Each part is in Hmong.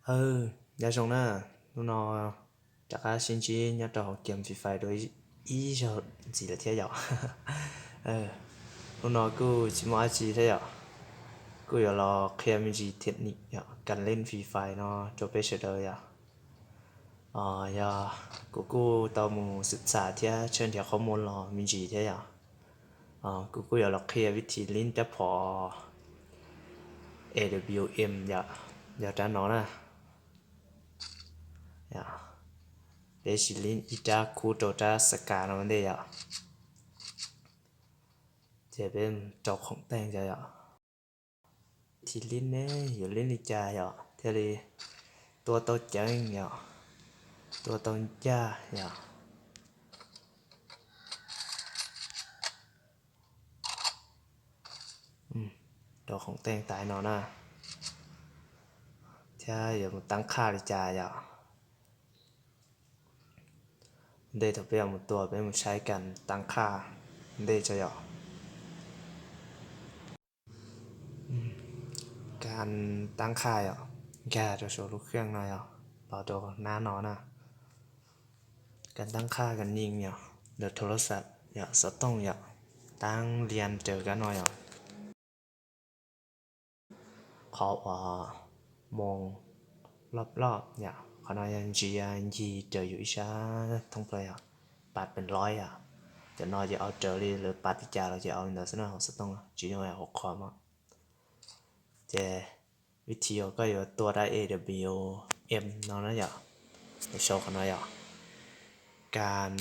Nyob zoo na, hnub no rov qab sib ntsib nyob rau hauv game Free Fire dua ib zaug ntxiv lawm thiab yom. Hnub no kuj tsis muaj dab tsi thiab yom, kuj yuav los qhia me ntsis thiam nim yom, kas lej Free Fire no rau peb sawv daws yom. Yog kuv kuj tau mus xwm txam thiab tshawb nrhiav qhob muag los me ntsis thiab yom. Kuv kuj yuav los qhia vib thib lib rab phom A W M yom, yog rab no na. Peb sim lib ib rab khub rau rab Scar no ua ntej yom. Ces peb rau khoom teej yom. Vib thib lib ne yuav lib li cas yom thiaj li tua tau ceev yom, tua tau ncaj yom. Rau khoom teej tas no na, thiab yuav mus tab qhaj li cas yom. Ntej thaum peb yuav mus tua peb mus saib kas tab qhaj ntej tso yom. Kas tab qhaj yom, nkag rau saum lub kheej no yom, los rau nab no na. Kas tab qhaj kas nees yom, ntawm thau laj xav yom, xov tooj yom, tab lias raws kab no yom. Qhov uas moos loj loj yom, qhov no yog ntsia ncig raws yus ib sab thoob plaws yom, pam pees loib yom. Cov no ces au raws li lawv pam li cas los ces au li ntawd xwb na, hauv xov tooj tsis yog hauv qhov mas. Ces vib thib uas koj yuav tua rab A W M no na yom, sau qhov no yom, kas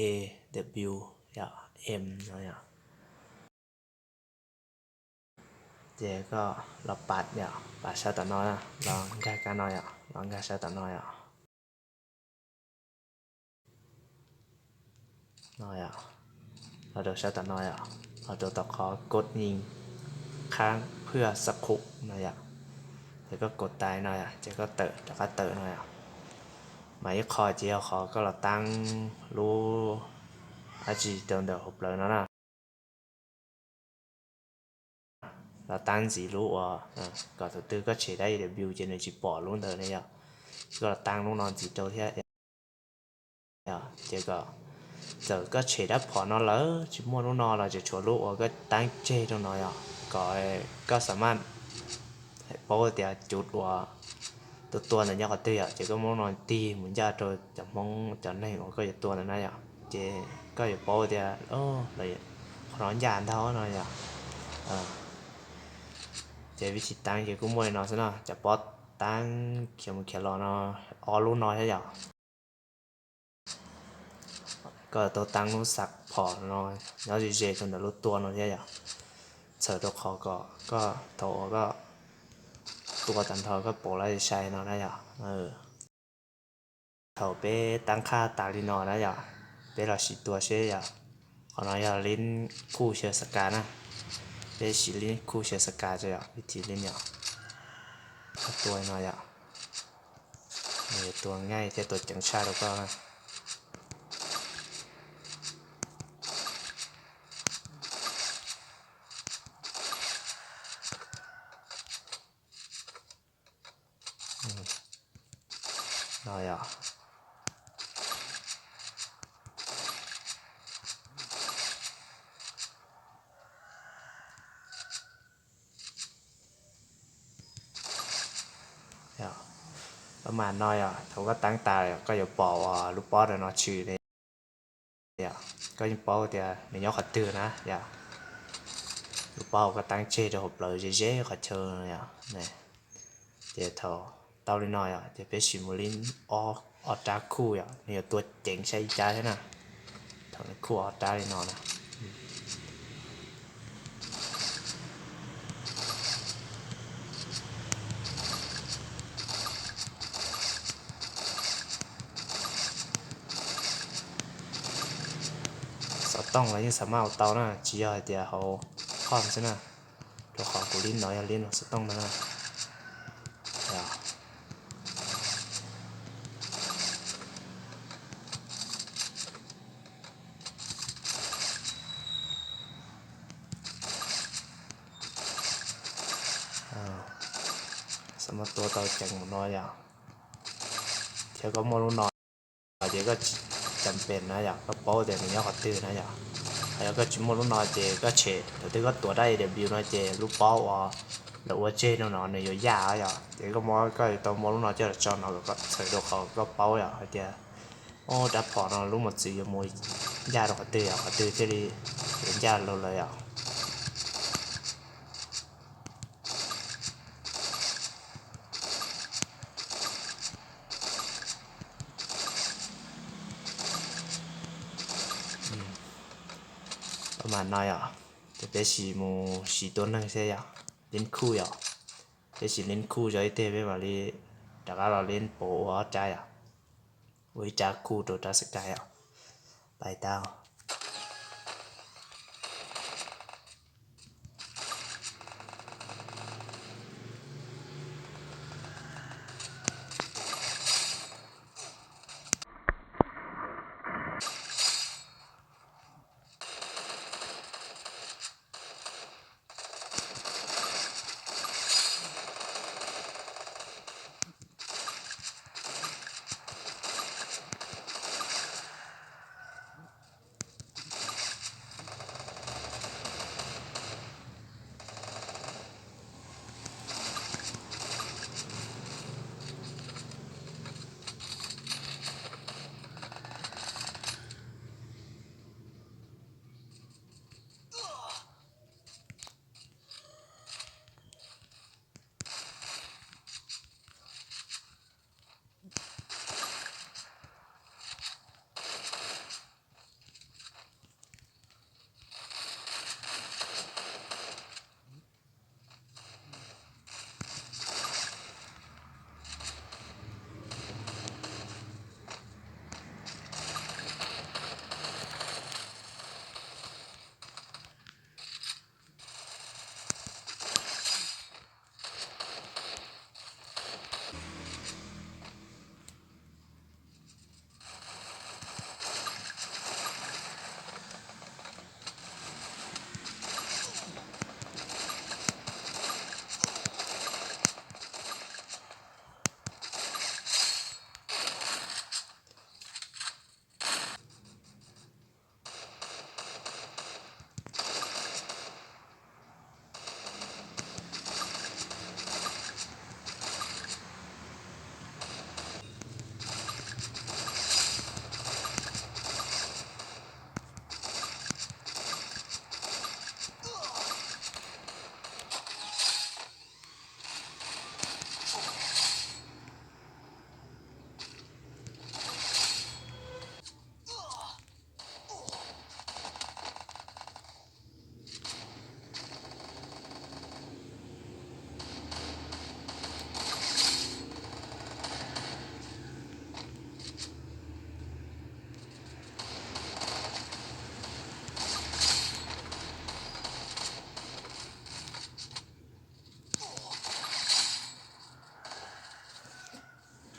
A W yom, M no yom. Ces koj los pam yom, pam sab tom no, los nkag kab no yom, los nkag sab tom no yom. No yom, los rau sab tom no yom, los rau tom qhov kod nyi khab phwaj xab khum no yom. Ces koj kod tas no yom, ces koj tawm rov qab tawm no yom. Mas ib qho ces yog qhov koj los taab lub dab tsi rau ntawm hauv plawv no na. Los taab ntxiv lub uas, kom thaum twg koj tshem dab A W ces nws tsis pom lub ntawd ne yom. Koj los taab lub no ntxiv rau thiab. Ces kom txawm koj tshem dab phom no lawm tsis muaj lub no los tseem tshuav lub uas koj taab tseg rau no yom, kom koj xam maj paub tias cov uas tua tua ntawd nyob qhov twg yom, ces koj muab lub no tig mus ncaj rau cov Hmoob cov neeg uas koj yuav tua ntawd na yom, ces koj yuav paub tias qhov no ncaj ntag no yom. Ces vib thib taab ces kuj muaj li no xwb na, cov pob taab khiav mus khiav los no, ob lub no thiab yom. Koj tau taab lub xav phom no nyob ze ze rau ntawm lub tua no thiab yom, txhawm rau qhov kom koj thaum uas koj tua tag nrho koj pauv lawv sai no na yom. Thaum peb taab qhaj tas li no na yom, peb los sim tua seb yom. Qhov no yog lib khuj xyaw xav kas na, peb sim lib khuj xyaw xav kas tso yom, vib thib lib yom. Koj tua no yom, nws yuav tua nyaij thiab tua ceev tshaj rau koj na. No yom. Pab mas no yom, thaum koj taab tas koj yuav pom lub pob rau no tshwm li. Yom, koj yeej paub tias nws nyob qhov twg na yom. Lub pob koj taab tseg rau hauv plawv ze ze qhov chaw yom. Ces thaum tau li no yom, ces peb sim mus lib ob rab khuj yom, nws yuav tua ceev sai ib cab thiab na. Thaum nws khuj ob rab li no na. Xov tooj los yeej xam maj ua tau na, tsis yog hais tias hauv qhoj xwb na, rau qhov kuv lib no yog lib no xov tooj no na. Xav mas tua tau ceev mus no yom. Thiab koj muaj lub no ces koj tsis cas pes na yom, koj paub tias nws nyob qhov twg na yom. Hos yog koj tsis muaj lub no ces koj tshem, thaum twg koj tuav rab A W no ces lub pob uas lawv ua tseg no no nws yuav yaj yom. Ces koj muab, koj yuav tau muaj lub no coj los tso no kom koj txhawm rau qhov koj paub yom, hais tias rab phom no lub mos txwv yuav mus yaj rau qhov twg yom, qhov twg thiaj li yuav yaj lawm yom. Mas no yom, ces peb sim mus siv tua neeg seb yom, lin khu yom. Peb sim lin khu zov ib teg peb mam li rov qab los lin pauv ua ob rab yom. Ua ib rab khu rau rab xab kais yom. Pais tau.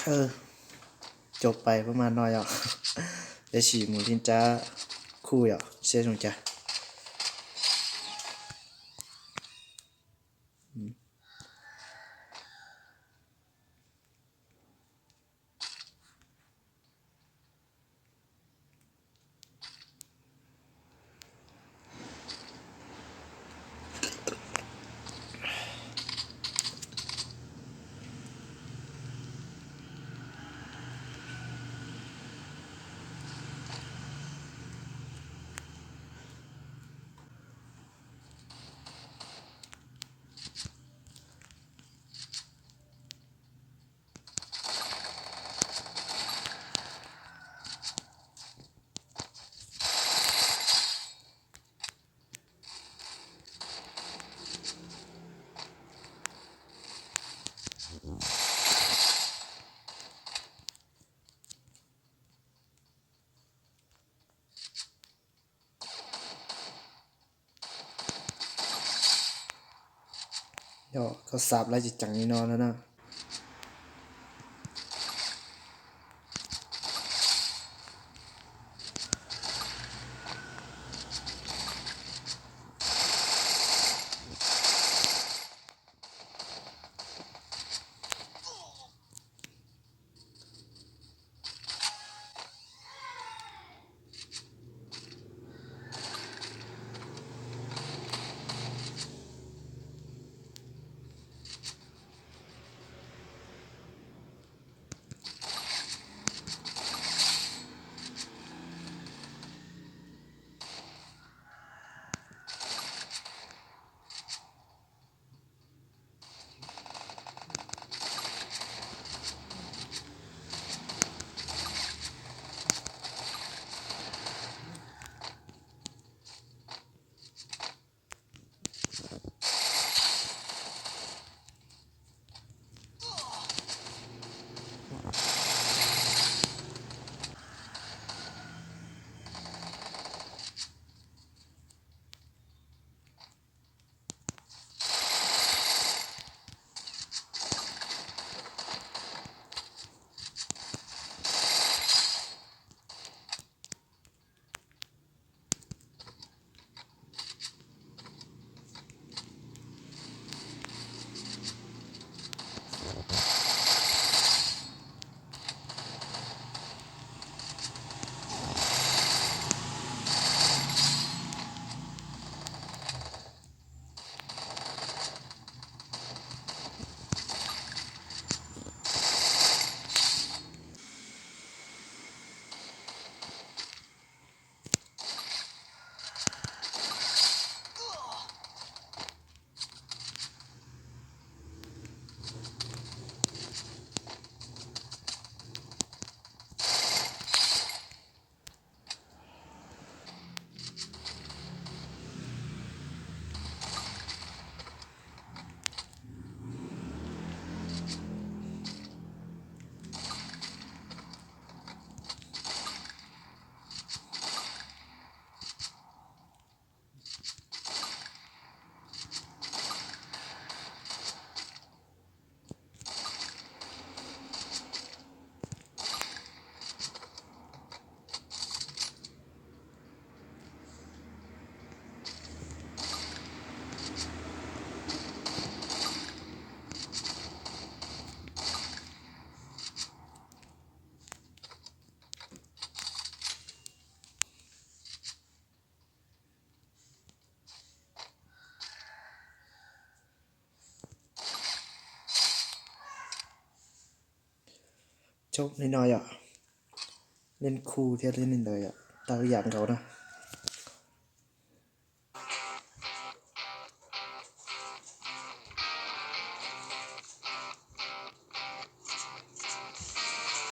Thawj, cov pais pab mas no yom, peb sim mus lin rab khu yom, seb zoo cas. Yog koj xav lawv ces ceev li no no na. Coj li no yom, leej khu thiab li ntawd yom, tau yam nkaus na.